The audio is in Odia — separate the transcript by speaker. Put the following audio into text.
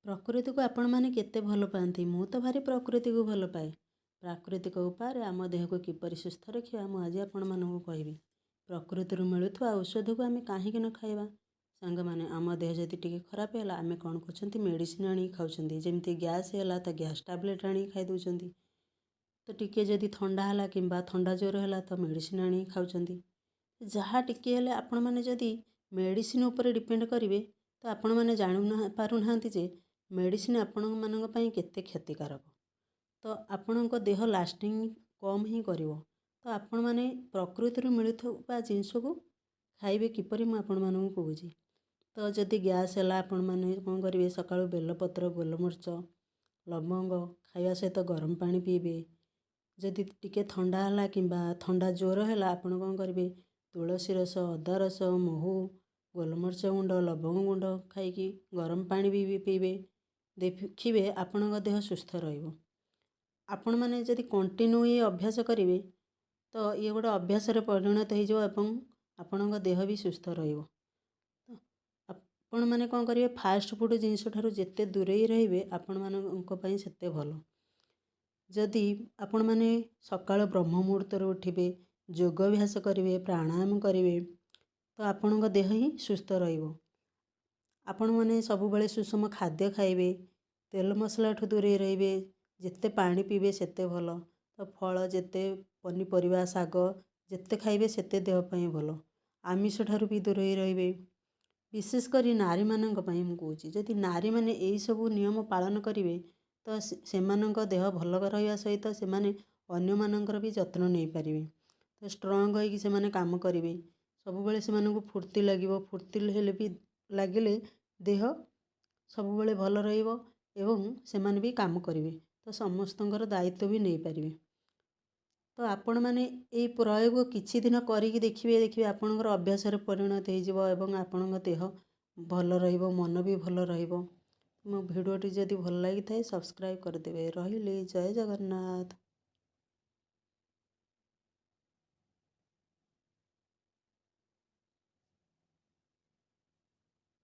Speaker 1: ପ୍ରକୃତିକୁ ଆପଣମାନେ କେତେ ଭଲ ପାଆନ୍ତି? ମୁଁ ତ ଭାରି ପ୍ରକୃତିକୁ ଭଲ ପାଏ। ପ୍ରାକୃତିକ ଉପାୟରେ ଆମ ଦେହକୁ କିପରି ସୁସ୍ଥ ରଖିବା, ମୁଁ ଆଜି ଆପଣମାନଙ୍କୁ କହିବି। ପ୍ରକୃତିରୁ ମିଳୁଥିବା ଔଷଧକୁ ଆମେ କାହିଁକି ନ ଖାଇବା? ସାଙ୍ଗମାନେ, ଆମ ଦେହ ଯଦି ଟିକେ ଖରାପ ହେଲା, ଆମେ କ'ଣ କରୁଛନ୍ତି? ମେଡ଼ିସିନ ଆଣିକି ଖାଉଛନ୍ତି। ଯେମିତି ଗ୍ୟାସ୍ ହେଲା ତ ଗ୍ୟାସ୍ ଟ୍ୟାବଲେଟ୍ ଆଣିକି ଖାଇ ଦେଉଛନ୍ତି। ତ ଟିକେ ଯଦି ଥଣ୍ଡା ହେଲା କିମ୍ବା ଥଣ୍ଡା ଜ୍ୱର ହେଲା ତ ମେଡ଼ିସିନ ଆଣିକି ଖାଉଛନ୍ତି। ଯାହା ଟିକେ ହେଲେ ଆପଣମାନେ ଯଦି ମେଡ଼ିସିନ ଉପରେ ଡିପେଣ୍ଡ କରିବେ, ତ ଆପଣମାନେ ଜାଣୁ ପାରୁନାହାନ୍ତି ଯେ ମେଡ଼ିସିନ ଆପଣମାନଙ୍କ ପାଇଁ କେତେ କ୍ଷତିକାରକ। ତ ଆପଣଙ୍କ ଦେହ ଲାଷ୍ଟିଂ କମ୍ ହିଁ କରିବ। ତ ଆପଣମାନେ ପ୍ରକୃତିରୁ ମିଳୁଥିବା ଜିନିଷକୁ ଖାଇବେ କିପରି, ମୁଁ ଆପଣମାନଙ୍କୁ କହୁଛି। ତ ଯଦି ଗ୍ୟାସ୍ ହେଲା, ଆପଣମାନେ କ'ଣ କରିବେ? ସକାଳୁ ବେଲପତ୍ର, ଗୋଲମରିଚ, ଲବଙ୍ଗ ଖାଇବା ସହିତ ଗରମ ପାଣି ପିଇବେ। ଯଦି ଟିକେ ଥଣ୍ଡା ହେଲା କିମ୍ବା ଥଣ୍ଡା ଜ୍ୱର ହେଲା, ଆପଣ କ'ଣ କରିବେ? ତୁଳସୀ ରସ, ଅଦା ରସ, ମହୁ, ଗୋଲମରିଚ ଗୁଣ୍ଡ, ଲବଙ୍ଗ ଗୁଣ୍ଡ ଖାଇକି ଗରମ ପାଣି ବି ପିଇବେ। ଦେଖିବେ ଆପଣଙ୍କ ଦେହ ସୁସ୍ଥ ରହିବ। ଆପଣମାନେ ଯଦି କଣ୍ଟିନ୍ୟୁ ଏ ଅଭ୍ୟାସ କରିବେ, ତ ଇଏ ଗୋଟେ ଅଭ୍ୟାସରେ ପରିଣତ ହେଇଯିବ ଏବଂ ଆପଣଙ୍କ ଦେହ ବି ସୁସ୍ଥ ରହିବ। ଆପଣମାନେ କ'ଣ କରିବେ? ଫାଷ୍ଟଫୁଡ଼୍ ଜିନିଷ ଠାରୁ ଯେତେ ଦୂରେଇ ରହିବେ, ଆପଣମାନଙ୍କ ପାଇଁ ସେତେ ଭଲ। ଯଦି ଆପଣମାନେ ସକାଳ ବ୍ରହ୍ମ ମୁହୂର୍ତ୍ତରୁ ଉଠିବେ, ଯୋଗାଭ୍ୟାସ କରିବେ, ପ୍ରାଣାୟାମ କରିବେ, ତ ଆପଣଙ୍କ ଦେହ ହିଁ ସୁସ୍ଥ ରହିବ। ଆପଣମାନେ ସବୁବେଳେ ସୁଷମ ଖାଦ୍ୟ ଖାଇବେ, ତେଲ ମସଲାଠୁ ଦୂରେଇ ରହିବେ, ଯେତେ ପାଣି ପିଇବେ ସେତେ ଭଲ। ତ ଫଳ ଯେତେ, ପନିପରିବା, ଶାଗ ଯେତେ ଖାଇବେ ସେତେ ଦେହ ପାଇଁ ଭଲ। ଆମିଷ ଠାରୁ ବି ଦୂରେଇ ରହିବେ। ବିଶେଷ କରି ନାରୀମାନଙ୍କ ପାଇଁ ମୁଁ କହୁଛି, ଯଦି ନାରୀମାନେ ଏଇସବୁ ନିୟମ ପାଳନ କରିବେ, ତ ସେମାନଙ୍କ ଦେହ ଭଲ ରହିବା ସହିତ ସେମାନେ ଅନ୍ୟମାନଙ୍କର ବି ଯତ୍ନ ନେଇପାରିବେ। ତ ଷ୍ଟ୍ରଙ୍ଗ ହେଇକି ସେମାନେ କାମ କରିବେ। ସବୁବେଳେ ସେମାନଙ୍କୁ ଫୁର୍ତ୍ତି ଲାଗିବ। ଫୁର୍ତ୍ତି ହେଲେ ବି ଲାଗିଲେ ଦେହ ସବୁବେଳେ ଭଲ ରହିବ ଏବଂ ସେମାନେ ବି କାମ କରିବେ, ତ ସମସ୍ତଙ୍କର ଦାୟିତ୍ୱ ବି ନେଇପାରିବେ। ତ ଆପଣମାନେ ଏଇ ପ୍ରୟୋଗ କିଛି ଦିନ କରିକି ଦେଖିବେ। ଦେଖିବେ ଆପଣଙ୍କର ଅଭ୍ୟାସରେ ପରିଣତ ହେଇଯିବ ଏବଂ ଆପଣଙ୍କ ଦେହ ଭଲ ରହିବ, ମନ ବି ଭଲ ରହିବ। ମୋ ଭିଡ଼ିଓଟି ଯଦି ଭଲ ଲାଗିଥାଏ, ସବସ୍କ୍ରାଇବ୍ କରିଦେବେ। ରହିଲି, ଜୟ ଜଗନ୍ନାଥ।